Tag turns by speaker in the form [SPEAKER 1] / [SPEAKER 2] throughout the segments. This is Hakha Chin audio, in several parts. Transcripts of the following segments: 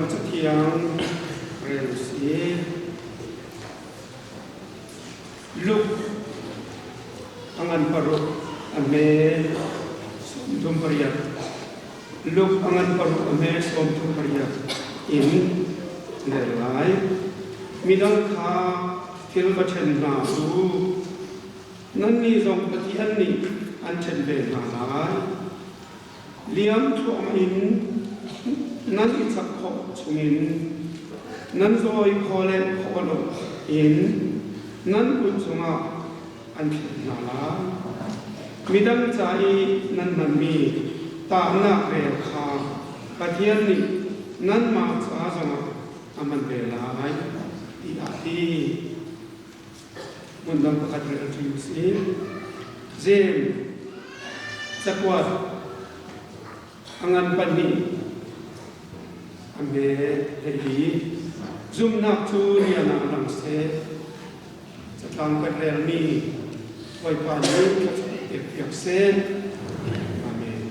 [SPEAKER 1] Cathiang rel usih. Luke a ngan paruk a hme 38. Luke a ngan paruk a hme 38 in rel lai. Midang kha thil va ṭhen hna u. Nannih zong Pathian nih an ṭhen ve hna lai. Liam thluahmah in nan i chak khawh chungin nan zawi khawh le khawh lo in nan kut cungah an thlet hna lai. Midang ca i nan hmanmi tahnak rel kha Pathian nih nanmah ca zongah a hman ve lai, tiah a ti. Hmundang pakhat rel ṭi usih. Jeim cakuat a ngan pahnih a hme 14. Zumhnak cu rian ah lang seh. Catlang kan relmi Bawipa nih thluachuah pek piak seh. Amen.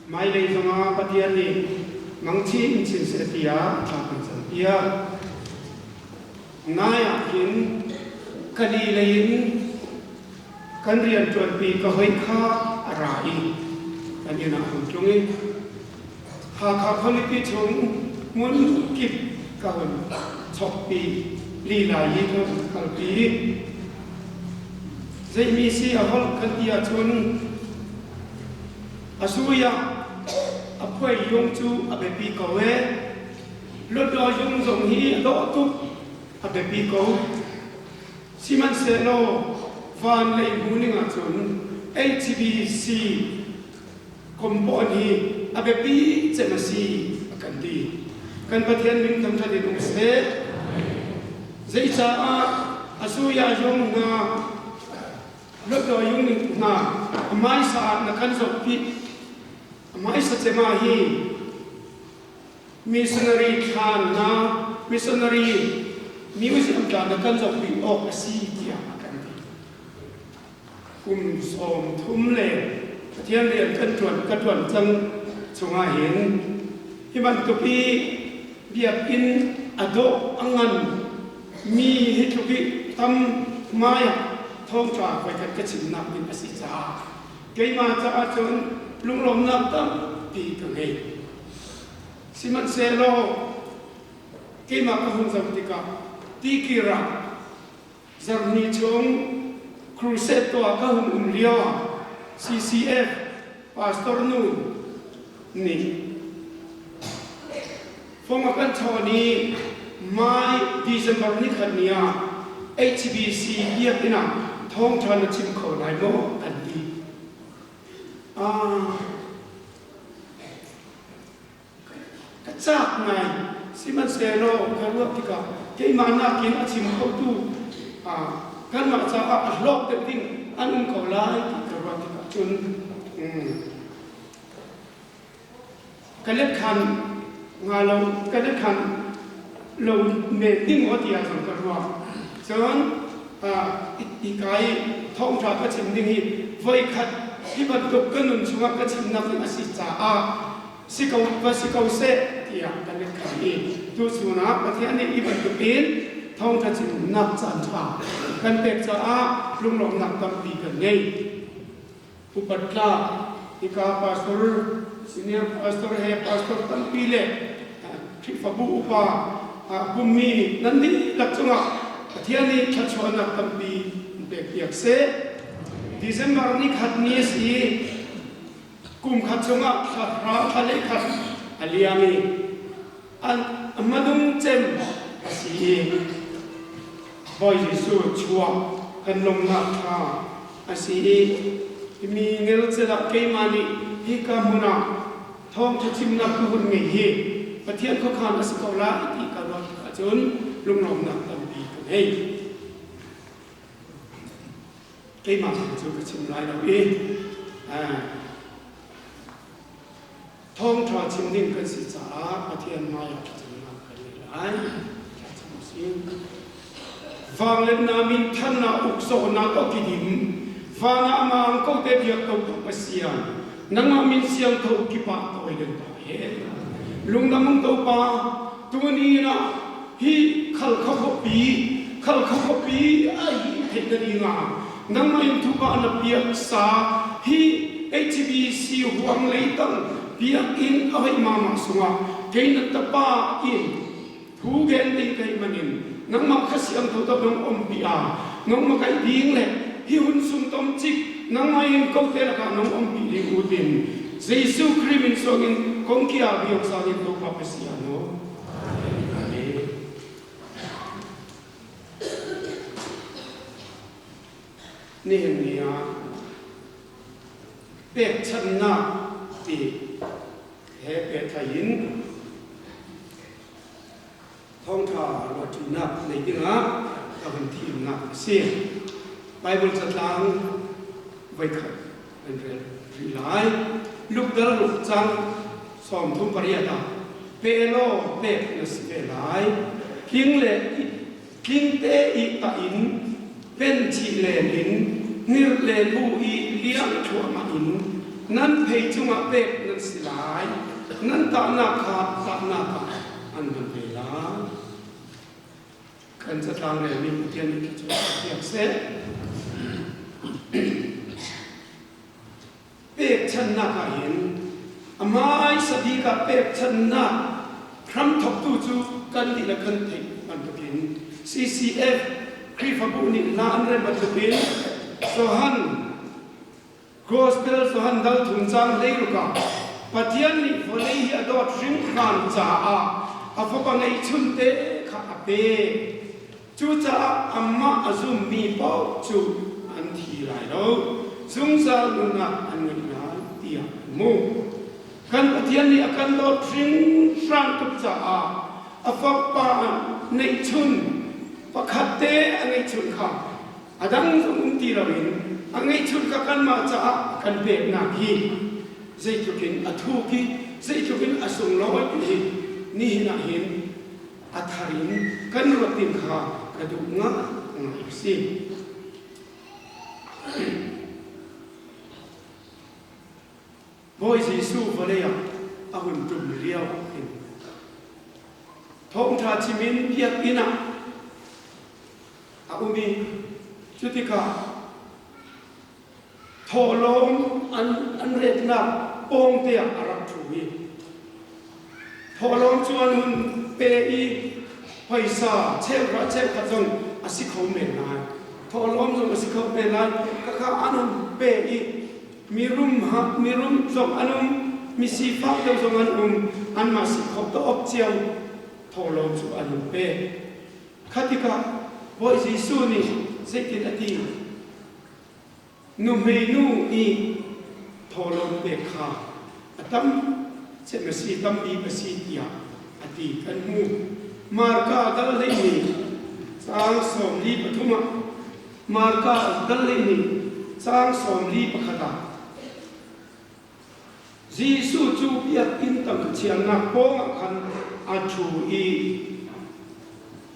[SPEAKER 1] Hmailei zongah Pathian nih mangchi in chin seh tiah thla kan campiak. Nai ah khin Kali lei in kan rianṭuanpi ka hoi kha a ra i kan inn ah hung tlung i Hakha khualipi chung hmun kip ka hun chokpi lila i ka hun kalpi. Zeimi si a holh kan ti ahcun a sui ah a phuai yung cu a biapi ko ee. Lutlaw yung zong hi a dawh tuk a biapi ko. Sihmanhsehlaw van lei hmuhning ahcun HBC compound hi a biapi cem a si a kan ti. Kan Pathian min thangṭhat in um seh. Zeicaah a suya yung hna Lutlaw yung hna a hmaisa ah na kan zohpi a hmaisa cem ah hi Missionary thlan na missionary museum tla na kan zohpi awk a si tiah a kan ti. Kum 30 le Pathian rian kan ṭuan ka ṭuan cang chungah hin hi bantuk i biakinn a dawh a ngan mi hi tluk i tam hmai ah thawngṭha voikhat ka chimnak ding a si caah keimah caah cun lunglawmnak tampi ka ngei. Sihmanhsehlaw keimah ka hun zoh tikah tikir ah zarhni chung crusade tuah ka hun um lio ah CCF pastor nu nih fong a kan chawn i Mai December ni khat ni ah HBC biakinn ah thawngṭha na chim kho lai maw an ti. Ah, Ka caak ngai. Sihmanhsehlaw ka ruah tikah keimah nakin a chim khotu kanmah caah a hlawk deuh ding an um ko lai ti ka ruah tikah cun ka let khan nga lo ka let khan lo men ding maw tiah cun ka ruah. Cun ika i thawngṭha ka chim ding hi voikhat hi bantuk ka nun chungah ka chimnak ding a si caah si ko va si ko seh tiah kan i kham i tuchun ah Pathian nih hi bantukin thawngṭha chimnak caanṭha kan pek caah lunglawmhnak tampi kan ngei. Upat tlak hika pastor senior pastor he pastor tampi le Khrihfabu upa pummi nan dihlak cungah Pathian nih thluachuahnak tampi in pekpiak seh. December ni khat ni a si i kum khat chungah thla hra thla le khat a liam i an hmanung cem a si i Bawi Jesuh chuak kan lawmhnak thla a si i mi ngelcel ah keimah nih hika hmun ah thawngṭha chimnak ka hun ngei hi Pathian khuakhan a si ko lai ti ka ruah tikah cun lunglawmhnak tampi ka ngei. Keimah cu ka chim lai lo i thawngṭha chim ding kan si caah Pathian hmaiah thlacamnak kan ngei lai. Thlacam usih. Vang le na min than na uk so na ko ki dim van ah mang ko te biak ko ko pasian nangmah min siang tho ki pa toi den ta he lungdam to pa tuni na hi khal kha kho pi khal kha kho pi ai thei na ni nga nangmah in thu pa na piak sa hi HBC huang lei tang biak in a hoi ma ma sunga kei na tapa in Thu gen ding kai manin nangmah kha siang tho to nong om pi a nong ma kai ding le hi hun sung tom chik nangmah in ko te laka nong om pi ding utin Jesu Christ min song in kong kia biok sang in to pa si ano Amen. Nihin ni ah pekchanhnak ti he pehtlaih in thawngṭha ruahṭinak nei dingah ka hun thimnak a si. Baibal catlang voikhat kan rel rih lai. Luke dal ruk cang 38 ah pe law pek na si ve lai. Tling le tling te i tah in pen chih len in ngirh le bu i liang thluahmah in nan phei cungah pek nan a si lai. Nan tahnak kha tahnak ah an hman ve lai. Kan catlang relmi Pathian nih thluachuah piak seh. Pekchanhnak ah hin a hmaisa bik ah pekchanhnak hramthawktu cu kan dihlak kan theih bantukin CCF Khrihfabu nih hla an rem bantukin Johan Gospel Johan dal thum cang 16 ah Pathian nih vawlei hi a dawt hringhran caah a fapa ngeihchun te kha a pek. Cucaah amah a zummi paoh cu an thi lai lo, zungzal nunnak an ngei lai tiah an hmuh. Kan Pathian nih a kan dawt hringhran tuk caah a fapa neihchun pakhat te a ngeihchun kha a dang zong um ti loin a ngeihchun kha kanmah caah a kan peknak hi zeitluk in a thuk i zeitluk in a sunglawi ti hi nihin ah hin a thar in kan ruat ding kha ka duh ngai a si. Bawi Jesuh vawlei ah a hun ṭum lio hin thawngṭha chim in biakinn ah a um i cutikah thawhlawm an retnak pawngte ah a rak ṭhu i thawhlawm cu an hun pe i phaisa cheuhra cheukhat zong a si kho men lai, thawhlawm zong a si kho men lai. Khakha an hun pe i mirum mirum zong an um, misifak deuh zong an um, anmah si khawh tawk cio thawhlawm cu an hun pek. Kha tikah Bawi Jesuh nih zeitin a ti? Nuhmeinu i thawhlawm pek kha a tam cem a si, tam bik a si tiah a ti kan hmu. Marka dal 12 caang 43 ah, Marka dal 12 caang 41 ah Jesuh cu biakinn tangka thiannak pawngah khan a ṭhu i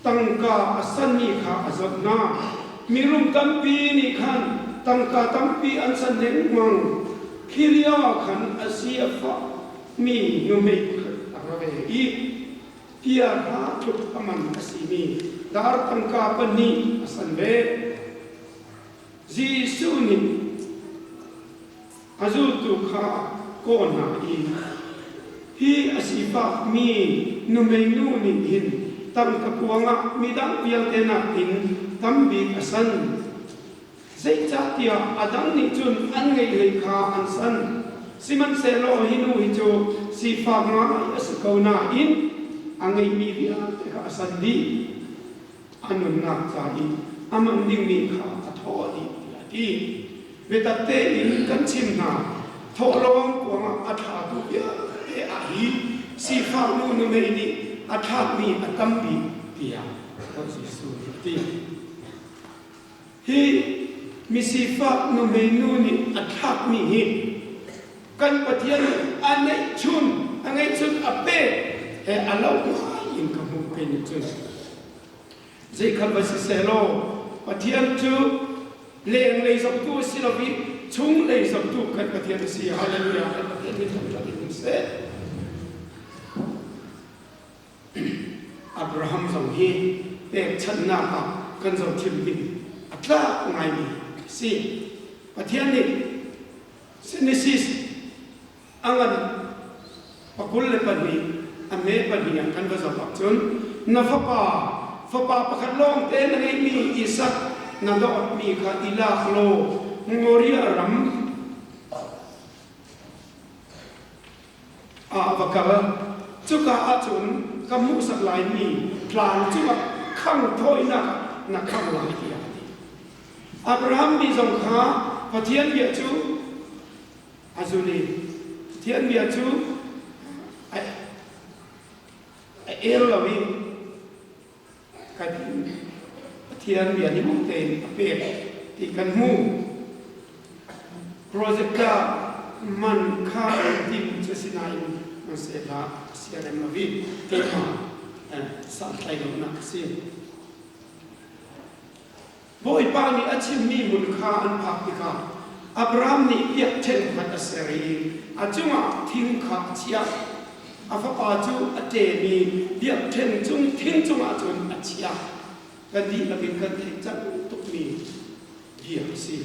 [SPEAKER 1] tangka a sanmi kha a zoh hna. Mirum tampi nih khan tangka tampi an san lengmang. Khi lioah khan a si a fahmi nuhmei pakhat a ra ve i pia hra tluk a man a simi dar tangka pahnih a san ve. Jesuh nih A zultu kha a kawh hna i, Hi a sifakmi nuhmeinu nih hin tangka kuang ah midang vialte nakin tam bik a san. Zeicahtiah a dang nih cun an ngeih hlei kha an san. Sihmanhsehlaw hi nu hi cu sifak ngai a si ko nain a ngeihmi vialte kha a san dih. A nunnak ca i a man dingmi kha a thawh dih tiah a ti. Biatak tein kan chim hna, thawhlawm kuangah a thlatu vialte ah hi sifak nu nuhmei nih a thlakmi a tam bik tiah Jesuh nih a ti. Hi misifak nuhmei nu nih a thlakmi hi kan Pathian nih a neihchun, a ngeihchun a pek he a lo ngai in ka hmuh kei nih cun. Zeikhal va si sehlaw Pathian cu lenglei zohtu a si lo i chunglei zohtu kan Pathian a si. Hallelujah! Kan Pathian min thangṭhat in um seh. Abraham zong hi pekchanhnak ah kan zohthim ding a tlak ngaimi a si. Pathian nih Genesis a ngan 22 a hme pahnih ah kan va zoh ahcun, na fapa, fapa pakhat lawng te na ngeihmi Isak na dawtmi kha i lak law Moriah ram ah va kal. Cuka ahcun ka hmuhsak laimi tlang cungah khang thawinak ah na khang lai tiah a ti. Abraham nih zong kha Pathian bia cu a zul i Pathian bia cu a el lo i kan Pathian bia nih tein a pek ti kan hmu. Project ka man kha tim cu sinain man se hlah, siarem lo i keimah santlai lonak a si. Bawipa nih a chimmi hmun kha an phak tikah. Abraham nih biakṭheng khat a ser i a cungah thing kha a chiah. A fapa cu a ṭem i biakṭheng cung thing cungah cun a chiah. Kan dihlak in kan theih cang tukmi bia a si.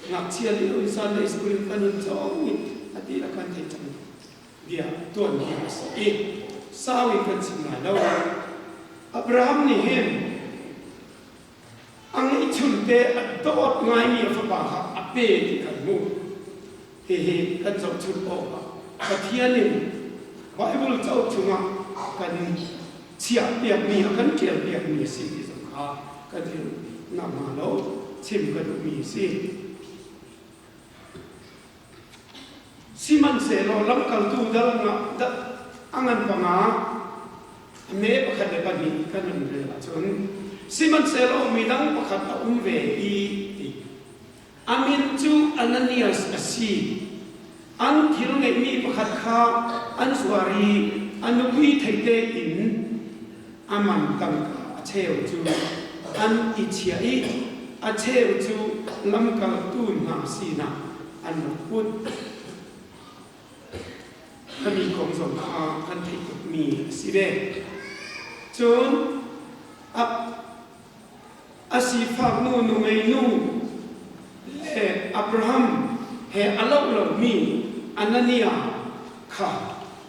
[SPEAKER 1] Ngakchia lio in Sunday school in kan hun cawng i a dihlak kan theih cang bia tuanbia a si i sau in kan chim lai lo. Abraham nih hin A ngeihchunte a dawt ngaimi a fapa kha a pe ti kan hmuh. Hihi kan zohchunh awkah Pathian in Baibal cauk chungah kan chiahpiakmi, a kan ṭialpiakmi a si ti zong kha kan hngalh nakhnga lo chim ka duhmi a si. Sihmanhsehlaw lamkaltu dal a ngan panga a me pakhat le pahnih kan hun rel ahcun sihmanhsehlaw midang pakhat a um ve i ti. A min cu Ananias a si. An thil ngeihmi pakhat kha an zuar i a nupi theite in a man tangka a cheu cu an i chiah i a cheu cu lamkaltu hna sinah an rak put. Khami kong zong kha kan theih tukmi a si ve. Cun a a sifaknu nuhmeinu le Abraham he a loh lomi Ananiah kha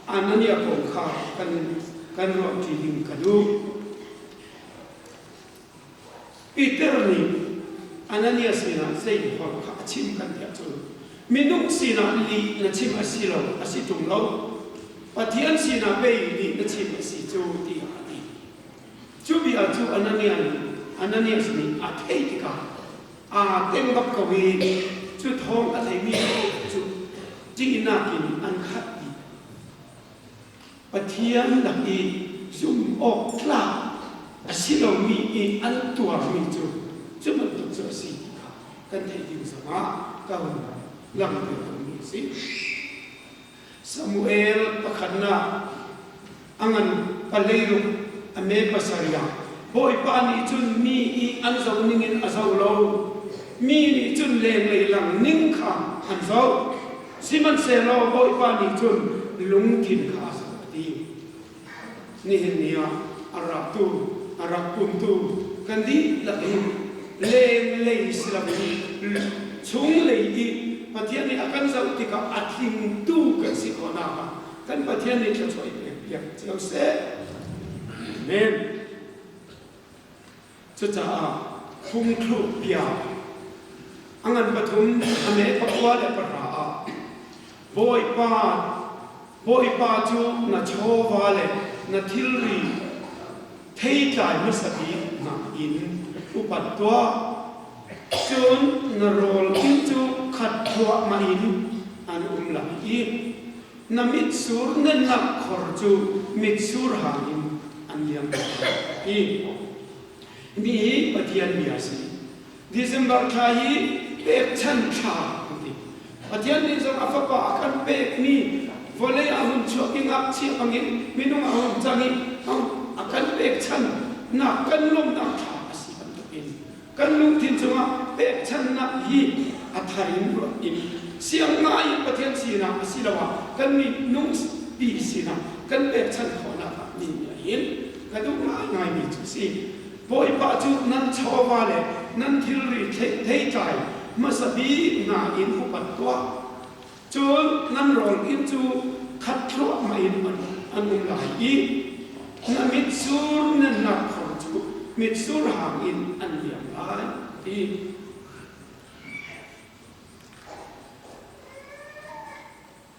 [SPEAKER 1] Ananiah kong kha kan kan ruahṭi ding ka duh. Peter nih Ananias sinah zei holh kha a chim kan ti ahcun minung sinah lih na chim a si lo a si ṭung lo Pathian sinah pei lih na chim a si cu tiah a ti. Cu bia cu Ananias nih a theih tikah aa teng bak ko i cu thawng a theimi cu ṭihnak in an khat dih. Pathian lak i zumh awk tlak a si lomi i an tuarmi cu cu bantuk cu a si ti kha kan theih ding zongah ka hun langhter duhmi a si. Samuel pakhatnak a ngan paleiruk a me pasarih ah Bawipa nih cun mi i an zoh ningin a zoh lo. Mi nih cun lenglei lang ning kha an zoh. Sihmanhsehlaw Bawipa nih cun lungthin kha a zoh a ti. Nihin ni ah a raktu, a rak pumtu kan dihlak in lenglei si loin chunglei i Pathian nih a kan zoh tikah a tlingtu kan si khawhnak ah kan Pathian nih thluachuah i pek piak cio seh. Amen. Cucaah phungthluk bia a ngan pathum a me pakua le pahra ah Bawipa Bawipa cu na chawva le na thilri theitlai hmasa bik nakin upat tuah. Cun na rawl inn cu khat thluahmah in an um lai i na mitsur nennak khor cu mitsur hang in an liam lai ti. Mi hi Pathian bia a si. December thla hi pekchan thla an ti. Pathian nih zong a fapa a kan pekmi vawlei a hun chuak i ngakchia bangin minung a hun cang i a kan pekchan nak kan lawmhnak thla a si bantukin kan lungthin cungah pekchannak hi a thar in ruat in siang ngai in Pathian sinak asiloah kan minung pi sinak kan pekchan khawhnak ah ni hin ka duh ngaingaimi cu a si. Bawipa cu nan chawva le nan thilri theitlai hmasa bik hna in upat tuah. Cun nan rawl inn cu khat thluahmah in an um lai i na mitsur nennak khor cu mitsur hang in an liam lai, ti.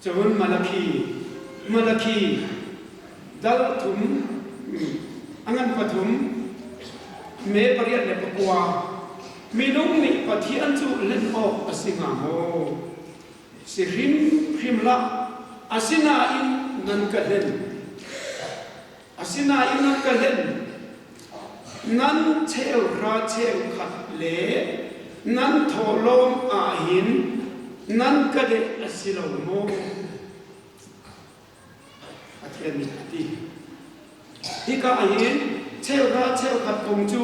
[SPEAKER 1] Cun Malakhi, Malakhi dal thum, a ngan pathum, me pariat le pakua, minung nih Pathian cu hlen awk a si hnga maw? Si hrimhrim hlah, asinain nan ka hlen. Asinain nan ka hlen. Nan cheuhra cheukhat le nan thawhlawm ahhin nan ka deh a si lo maw? Pathian nih a ti. Hika ahhin cheuhra cheukhat kong cu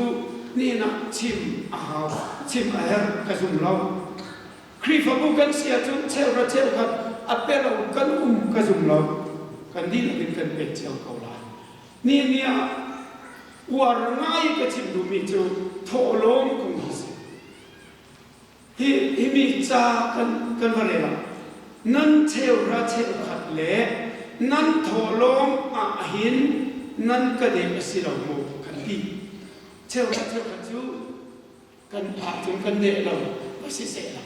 [SPEAKER 1] nihin ah chim a hau, chim a herh ka zum lo. Khrihfabu kan si ahcun cheuhra cheukhat a pe lo kan um ka zum lo. Kan dihlak in kan pek cio ko lai. Ni ni ah uar ngai ka chim duhmi cu thawhlawm kong hi si. Hi hi mi ca kan kan va rel ah nan cheuhra cheukhat le nan thawhlawm ah hin nan ka deh a si lo maw kan ti. Cheuhra cheukhat cu kan ahcun kan deh lo va si seh la.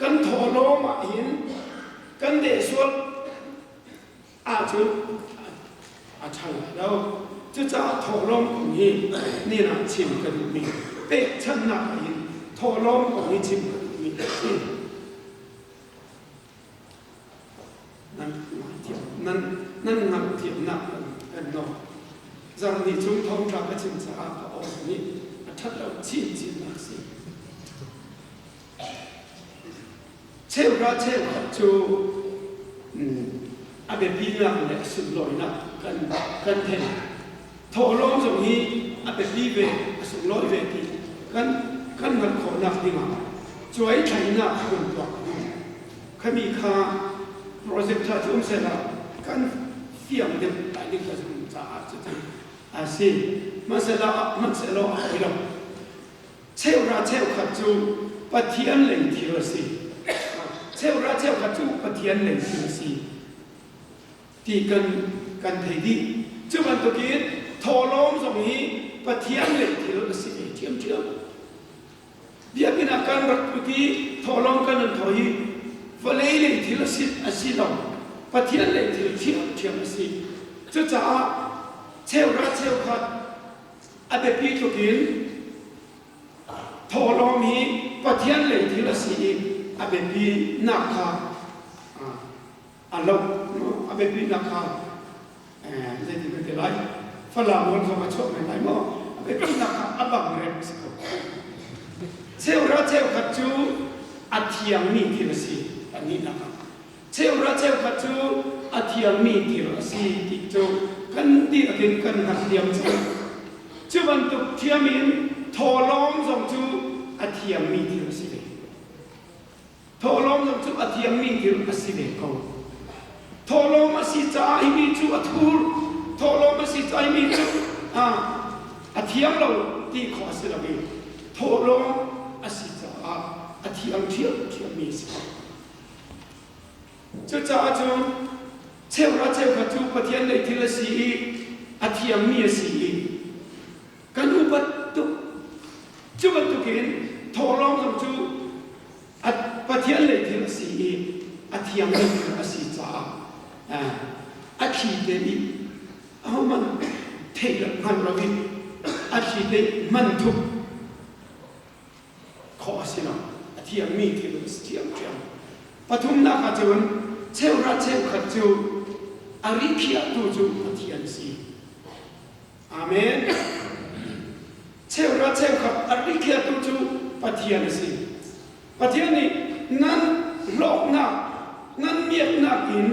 [SPEAKER 1] Kan thawhlawm ah hin kan deh sual ahcun a ṭha lai lo. Cucaah thawhlawm kong hi ni ah chim ka duhmi pekchanhnak ah hin thawhlawm kong hi chim ka duhmi a si. Nan thiam nan nan ngamh thiamnak kan nawl. Zarhni chung thawngṭha ka chim caah ka aw nih a ṭhat lo chinchin nak si. Cheuhra cheukhat cu a biapinak le a sunlawinak kan kan theih. Thawhlawm zong hi a biapi ve, a sunglawi ve ti kan kan hngalh khawhnak dingah cuai thlainak hun tuah ka duh. Khami kha project tha cu um sehla kan fiang deuh lai ding ka zumh caah cucu a si. Hmanhsehlaw hmanhsehlaw a poi lo. Cheuhra cheukhat cu Pathian lei thil a si. Cheuhra cheukhat cu Pathian lei thil a si ti kan kan thei dih. Cu bantukin thawhlawm zong hi Pathian lei thil a si ve ṭhiamṭhiam. Biakinn ah kan rak put i thawhlawm kan an thaw hi vawlei lei thil a si a si lo. Pathian lei thil ṭhiamṭhiam a si. Cucaah cheuhra cheukhat A biapi tluk in thawhlawm hi Pathian lei thil a si i a biapinak kha a lo a biapinak kha zeitin kan ti lai Falam rawn zong a chuak men lai maw a biapinak kha a bang rem a si ko cheuhra cheukhat cu a thiangmi thil a si pahnihnak ah Cheuhra cheukhat cu a thiangmi thil a si ti cu kan dihlak in kan hngalh diam cang. Cu bantuk thiam in thawhlawm zong cu a thiangmi thil a si ve. Thawhlawm zong cu a thiangmi thil a si ve ko. Thawhlawm a si caah hi mi cu a thur. Thawhlawm a si caah hi mi cu a thiang lo ti khawh a si lo i thawhlawm a si caah a thiang ṭhiamṭhiammi a si ko. Cucaah cun cheuhra cheukhat cu Pathian lei thil a si i a thiangmi a si i kan upat tuk. Cu bantukin thawhlawm zong cu Pathian lei thil a si i a thiangmi thil a si caah a thli te i ahohmanh theih le hngalh loin a thli te hman thup khawh a si lo. A thiammi thil a si ṭhiamṭhiam. Pathumnak ah cun cheuhra cheukhat cu a rikhiahtu cu Pathian a si. Amen. Cheuhra cheukhat a rikhiahtu cu Pathian a si. Pathian nih nan hlawknak, nan miaknak in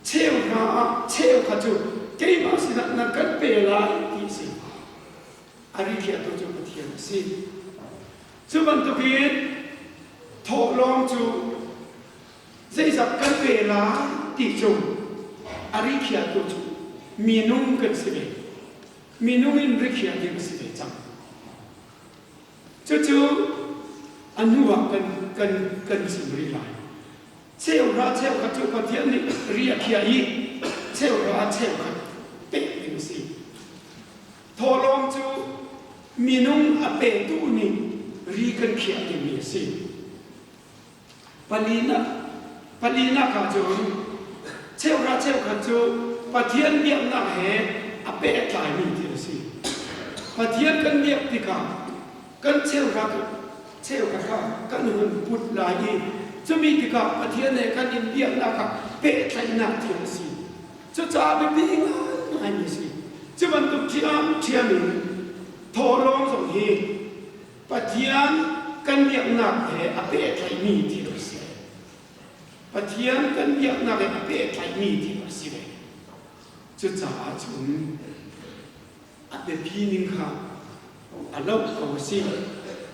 [SPEAKER 1] cheuhra ah cheukhat cu keimah sinah na kan pe lai ti a si. A rikhiahtu cu Pathian a si. Cu bantukin thawhlawm cu zeizat kan pe lai ti cu a rikhiahtu cu minung kan si ve. Minung in rikhiah ding a si ve cang. Cucu a hnu ah kan, kan, kan chim rih lai. Cheuhra cheukhat cu Pathian nih ri a khiah i cheuhra cheukhat pek ding a si. Thawhlawm cu minung a petu nih ri kan khiah dingmi a si. Palinak, palinak ah cun cheuhra cheukhat cu Pathian biaknak he a pehtlaimi thil a si. Pathian kan biak tikah kan cheuhra cheukhat kha kan hun put lai i cumi tikah Pathian he kan in biaknak ah pehtlaihnak thil a si. Cucaah biapi ngaingaimi a si. Cu bantuk ṭhiamṭhiam in thawhlawm zong hi Pathian kan biaknak he a pehtlaihmi thil a si. Pathian kan biaknak he a pehtlaihmi thil a si ve. Cucaah cun a biapi ning kha a loh ko a si.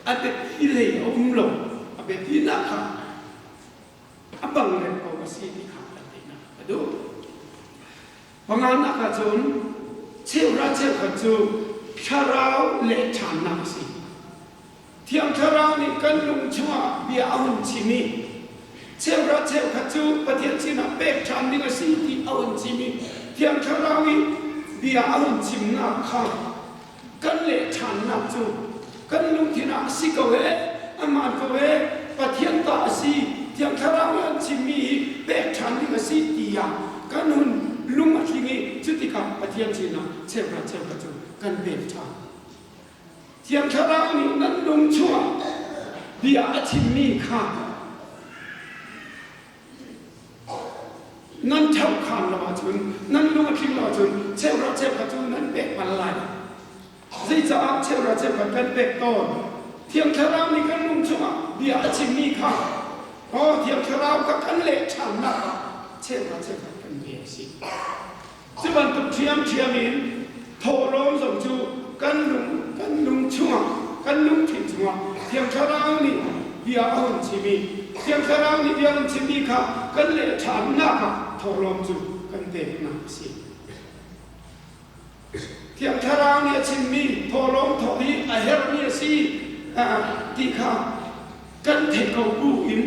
[SPEAKER 1] A biapi lei a um lo. A biapinak kha A bang rem ko a si ti kha kan theihnak ka duh. Panganak ahcun cheuhra cheukhat cu thlarau leh ṭhannak a si. Thiang Thlarau nih kan lung chungah bia a hun chim i cheuhra cheukhat cu Pathian sinah pek ṭhan ding a si ti a hun chim i Thiang Thlarau i bia a hun chimnak kha kan leh ṭhannak cu kan lungthin ah a si ko ee, a hmaan ko ee, Pathian ta a si, Thiang Thlarau nih an chimmi hi pek ṭhan ding a si tiah kan hun lung a tling i cutikah Pathian sinah cheuhra cheukhat cu kan pek ṭhan. Thiang Thlarau nih nan lung chungah bia a chimmi kha nan ṭhohkhan lo ahcun, nan lung a tling lo ahcun cheuhra cheukhat cu nan pek bal lai lo. Zeicah cheuhra cheukhat kan pek tawn? Thiang Thlarau nih kan lung chungah bia a chimmi kha aw Thiang Thlarau kha kan leh ṭhannak ah cheuhra cheukhat kan pe a si. Cu bantuk ṭhiamṭhiam in thawhlawm zong cu kan lung kan lung chungah kan lungthin chungah Thiang Thlarau nih bia a hun chim i Thiang Thlarau nih bia a hun chimmi kha kan leh ṭhannak ah thawhlawm cu kan peknak a si. Thiang Thlarau nih a chimmi thawhlawm thawk hi a herhmi a si ti kha kan theih ko bu in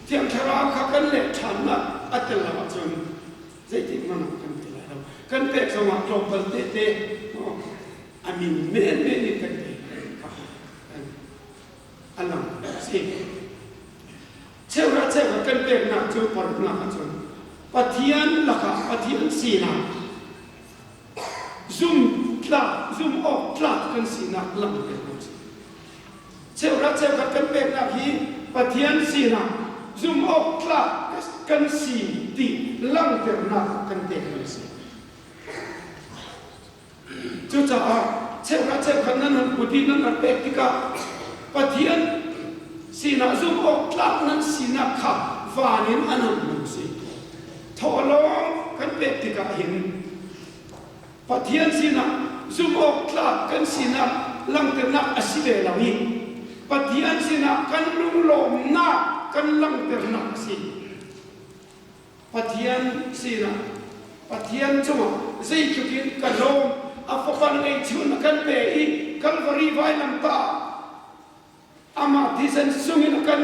[SPEAKER 1] Thiang Thlarau kha kan leh ṭhannak a tel lo ahcun zeitik hmanh ah kan pe lai lo. Kan pek zongah tlawmpal tete a min menmen in kan pe kha a lang a si. Cheuhra cheuhra kan peknak cu paruknak ahcun Pathian lakah Pathian sinak zum tlak zum awk tlak kan sinak langhter a si. Cheuhra cheukhat kan peknak hi Pathian sinak zum awk tlak kan si ti langhternak kan pekmi a si. Cucaah cheuhra cheukhat nan hun put i nan rak pek tikah Pathian sinah zumh awk tlak nan sinak kha van in an hun hmu si. Thawhlawm kan pek tikah hin Pathian sinah zumh awk tlak kan sinak langhternak a si ve lo i Pathian sinah kan lunglawmnak kan langhternak a si. Pathian sinah Pathian cungah zeitluk in ka lawm a fapa ngeihchun a kan pe i Kalvari vailamtah amah thisen sungin a kan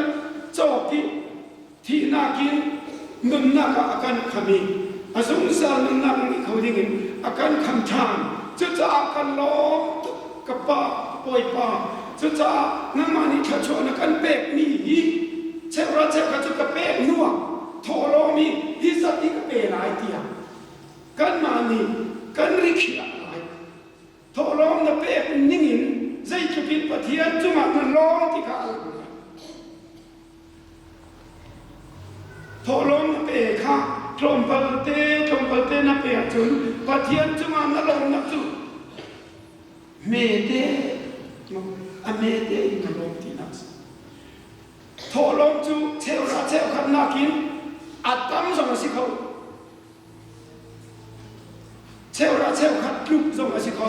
[SPEAKER 1] cawk i thihnak in nunnak ah a kan kham i a zungzal nunnak ngei kho dingin a kan kham ṭhan. Cucaah kan lawm tuk ka pa Bawipa. Cucaah nangmah nih thluachuah na kan pekmi hi cheuhra cheukhat cu ka pek hnuah thawhlawm hi hi zat hi ka pe lai tiah kanmah nih kan rikhiah lai. Thawhlawm na pek ningin zeitluk in Pathian cungah na lawm ti kha a lang lai. Thawhlawm na pe kha tlawmpal te tlawmpal te na pe ahcun Pathian cungah na lawmnak cu hmete a hmete in na lawm tinak a si. Thawhlawm cu cheuhra cheukhat nakin a tam zong a si kho. Cheuhra cheukhat tluk zong a si kho.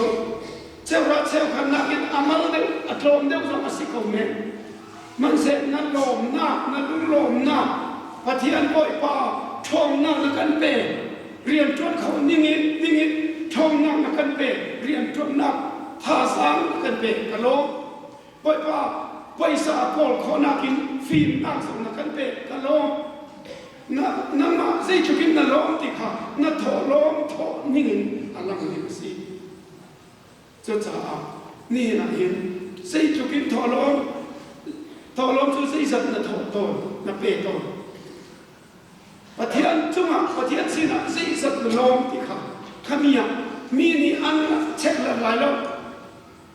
[SPEAKER 1] Cheuhra cheukhat nakin a mal deuh, a tlawm deuh zong a si kho men. Hmanhseh na lawmnak, na lunglawmnak, Pathian Bawipa ṭhawnnak na kan pe. Rianṭuan kho ningin dingin ṭhawnnak na kan pe. Rianṭuannak thazaang na kan pe. Ka lawm. Bawipa, paisa a kawl khawhnak in fimnak zong na kan pek. Ka lawm. Na, nangmah zeitluk in na lawm ti kha na thawhlawm thawh ningin a lang ding a si. Cucaah nihin ah hin zeitluk in thawhlawm thawhlawm cu zeizat na thawh tawn, na pe tawn. Pathian cungah Pathian sinah zeizat na lawm ti kha khami ah mi nih an check lan lai lo.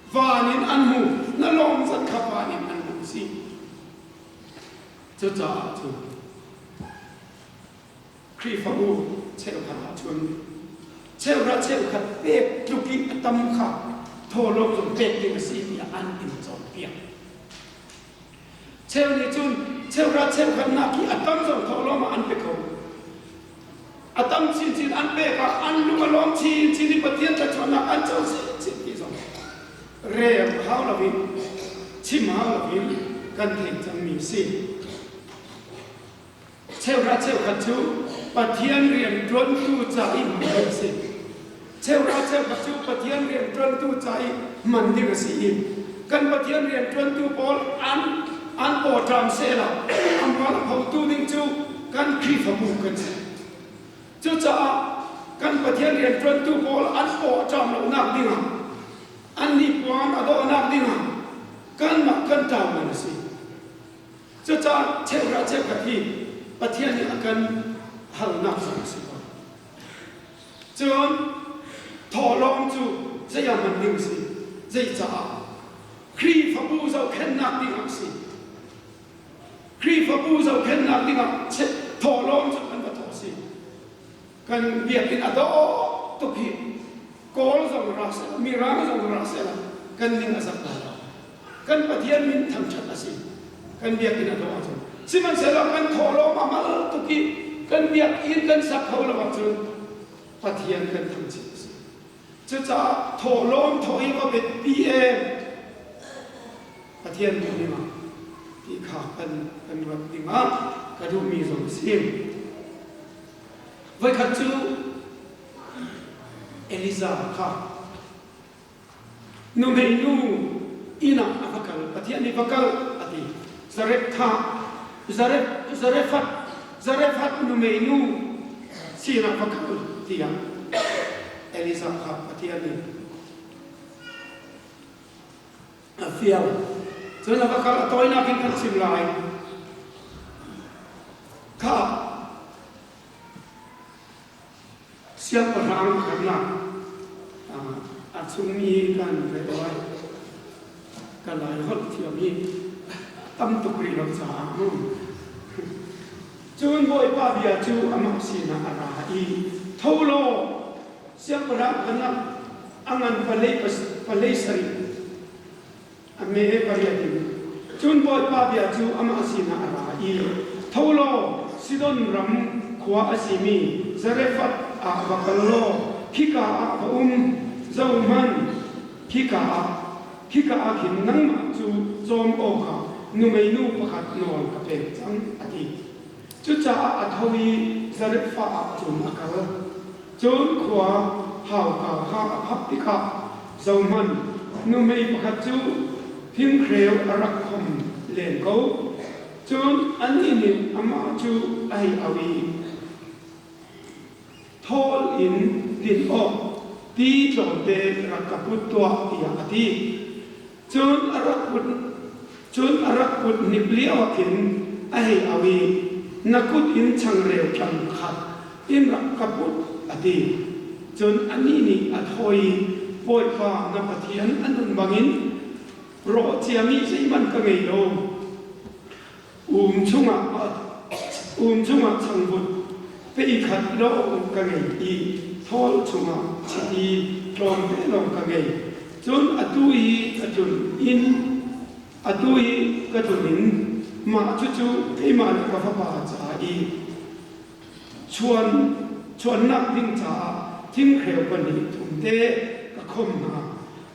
[SPEAKER 1] Van in an hmu, na lawm zat kha van in an hmu si. Cucaah cun Khrihfabu cheukhat ahcun cheuhra cheukhat pek tluk i a tam kha thawhlawm zong pek ding a si tiah an in cawnpiak. Cheu nih cun cheuhra cheukhat nak i a tam zong thawhlawm ah an pe kho. A tam chinchin an pek ah an lung a lawm chinchin i Pathian thluachuahnak an co chinchin ti zong rel hau loin chim hau loin kan theih cangmi a si. Cheuhra cheukhat cu Pathian rianṭuantu ca i hman ding a si. Cheuhra cheukhat cu Pathian rianṭuantu ca i hman ding a si i kan Pathian rianṭuantu pawl an an pawṭam sehla a hmal khotu ding cu kan Khrihfabu kan si. Cucaah kan Pathian rianṭuantu pawl an paw a ṭam lonak dingah an hnipuan a dawhnak dingah kanmah kan ṭauman a si. Cucaah cheuhra cheukhat hi Pathian nih a kan halnak zong a si ko. Cun thawhlawm cu zei ah hman ding a si? Zeicaah? Khrihfabu zohkhenhnak dingah a si. Khrihfabu zohkhenhnak dingah thawhlawm cu kan va thawh a si. Kan biakinn a dawh tuk hi Kawl zong ra seh, Mirang zong ra seh kan ning a zak lai lo. Kan Pathian min thangṭhat a si. Kan biakinn a dawh ahcun. Sihmanhsehlaw kan thawhlawm a mal tuk i kan biakinn kan sak kho lo ahcun Pathian kan thangchiat a si. Cucaah thawhlawm thawh hi va biapi em. Pathian duh dingah ti kha kan kan ruat dingah ka duhmi zong a si. Voikhat cu Elijah kha nuhmeinu inn ah a va kal. Pathian nih va kal a ti. Zareptha Zarep Zarephath Zarephath nuhmeinu sinah va kal tiah Elijah kha Pathian nih a fial. Cun a va kal a tawinak in kan chim lai. Kha siangpahrang khatnak a chungmi kan rel lai. Ka lai holh thiam hi tam tuk rih lo caah Cun Bawipa bia cu amah sinah a ra i, Tho law, siangpahrang khan a ngan palei sarih a me pariat in cun Bawipa bia cu amah sinah a ra i, Tho law, Sidon ram khua a simi Zarephath ah va kal law khika ah va um. Zohhmanh, khika ah khika ah khin nangmah cu cawm awkah numeinu pakhat nawl ka pek cang, a ti. Cucaah a tho i Zarephath ah cun a kal. Cun khua hauka kha a phak tikah zohhmanh, nuhmei pakhat cu thinghreu a rak khom len ko. Cun annih nih amah cu a hei auh i, Thawl in din awk ti tlawmte rak ka put tuah, tiah a ti. Cun a rak put cun a rak put hnik lio ah khin a hei auh i, Na kut in changreu tlang khat in rak ka put, a ti. Cun anih nih a thawh i, Bawipa na Pathian a nun bangin rawh ciami zeihmanh ka ngei lo. Um chungah um chungah changvut pei khat lawng ka ngei i thawl chungah chiti tlawmte lawng ka ngei. Cun atu i ka tlun inn atu i ka tlun in mah cucu keimah le ka fapa ca i chuan chuannak ding caah thinghreu pahnih thum te ka khom hna.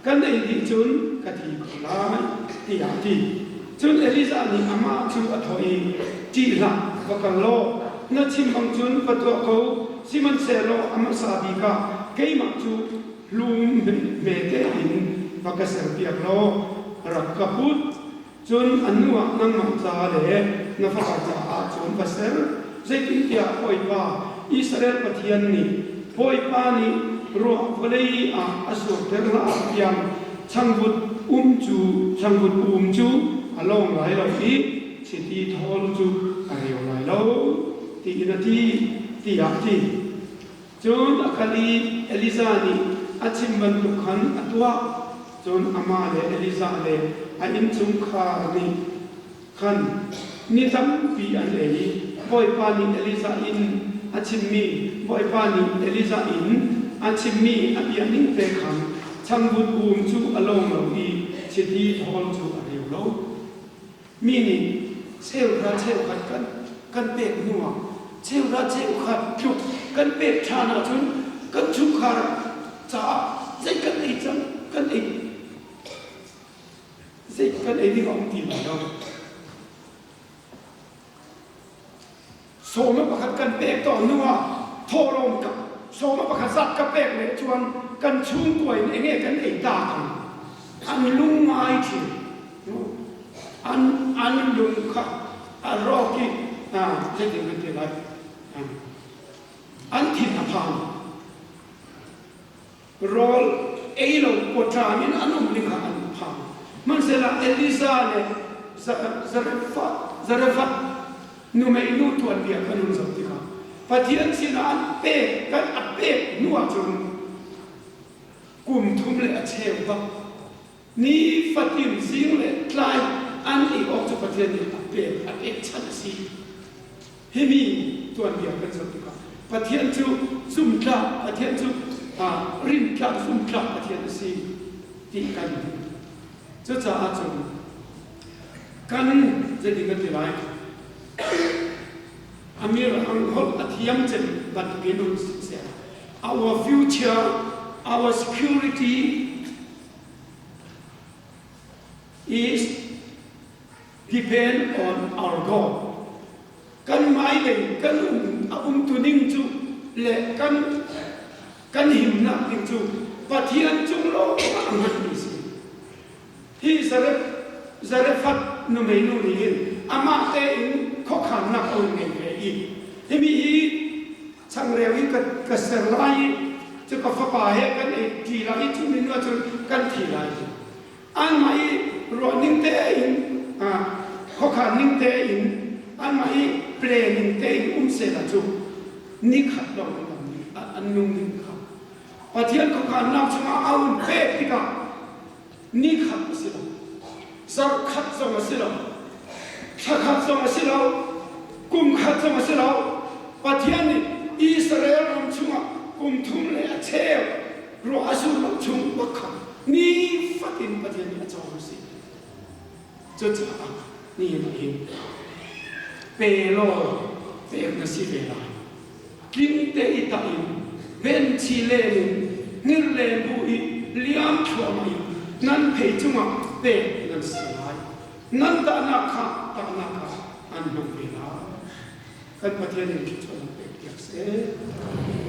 [SPEAKER 1] Kan ei dih cun ka thi ko lai, tiah a ti. Cun Elijah nih amah cu a thawh i, Ṭih hlah, va kal law, na chim bang cun va tuah ko, sihmanhsehlaw a hmasa bik ah keimah cu hlum hmete in va ka serpiak law rak ka put. Cun a hnuah nangmah ca le na fapa caah cun va ser. Zeitintiah Bawipa, Israel Pathian nih, Bawipa nih ruah vawlei ah a surter hlah tiang changvut um cu changvut um cu a lawng lai lo i chiti thawl cu a reu lai lo, tiin a ti, tiah a ti. Cun a kal i Elijah nih a chim bantuk khan a tuah. Cun amah le Elijah le a innchungkhar nih khan ni tampi an ei i Bawipa nih Elijah in a chimmi Bawipa nih Elijah in a chimmi a bia ning te khan changvut um cu a lawng lo i chiti thawl cu a reu lo. Mi nih cheuhra cheukhat kan kan pek hnuah cheuhra cheukhat tluk kan pek ṭhan ahcun kan chungkhar caah zei kan ei cang kan ei zei kan ei ding a um ti lai lo. Sawma pakhat kan pek tawn hnu ah thawhlawm ka sawma pakhat zat ka pek le chuan kan chungkua in enge kan ei ta ang. An lung ngai thin. An an lung kha a rawk i zeitin kan ti lai. An thin a phang. Rawl ei lo pawṭam in an um ding kha an phang. Hmanhsehlaw Eliza le Zarephath nuhmeinu tuanbia kan hun zoh tikah Pathian sinah an pek kan a pek hnu ahcun kum thum le a cheu bak nifatin zing le tlai an ei awk cu Pathian nih a pek a pekchanh a si. Himi tuanbia kan zoh tikah Pathian cu zumtlak Pathian cu rintlak zumtlak Pathian a si ti kan hmuh. Cucaah cun kan zeitin kan ti lai Amir ang holh a thiam cem bantukin um siseh our future our security is depend on our God. Kan hmailei kan um a umtu ning cu le kan kan himnak ding cu Pathian cung lawng ah a hngatmi si. Hi Zarep Zarephath nuhmeinu nih hin amah tein khuakhannak a hun ngei ve i himi hi changreu hi ka, ka ser lai i cu ka fapa he kan ei ṭi lai i cu minu ahcun kan thi lai ti. Anmah i ruahning tein khuakhan ning tein anmah i planning tein um sehla cu nikhat lawng an dam an nung ding kha Pathian khuakhannak chungah a hun pek tikah nikhat a si lo zarh khat zong a si lo thla khat zong a si lo kum khat zong a si lo Pathian nih Israel ram chungah kum thum le a cheu ruah a sur lo chung bak kha nifatin Pathian nih a cawm a si. Cucaah nihin ah hin pe law pek na si ve lai. Tling te i tah in benchi len in ngir len bu i liam thluahmah in nan phei cungah pek nan si lai. Nan tahnak kha tahnak ah an hmang ve lai. Kan Pathian in thluachuahnak pek piak seh.